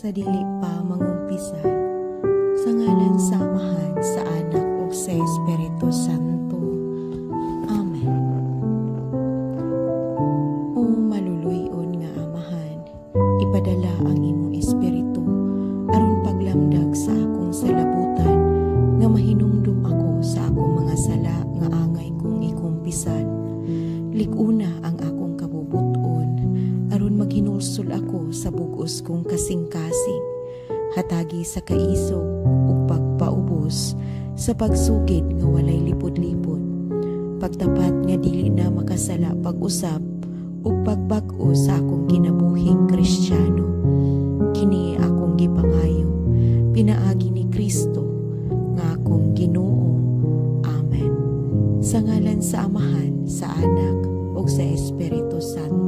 Sa dili pa mangumpisal, sa ngalan sa Amahan, sa Anak ug sa Espiritu Santo. Amen. O maluluy-on nga Amahan, ipadala ang imong Espiritu aron paglamdag sa akong salabutan nga mahinumdum ako sa akong mga sala nga angay kong ikumpisal. Lig-una ang akong kabubuton aron maghinulsol ako sa bug-os kong kasing-kasing. Hatagi sa kaisog ug pagpaubos sa pagsugid nga walay lipod-lipod. Pagtapat nga dili na makasala pag-usab ug pagbag-o sa akong kinabuhing Kristiyano. Kini akong gipangayo pinaagi ni Kristo nga akong Ginoo. Amen. Sa ngalan sa Amahan, sa Anak ug sa Espiritu Santo.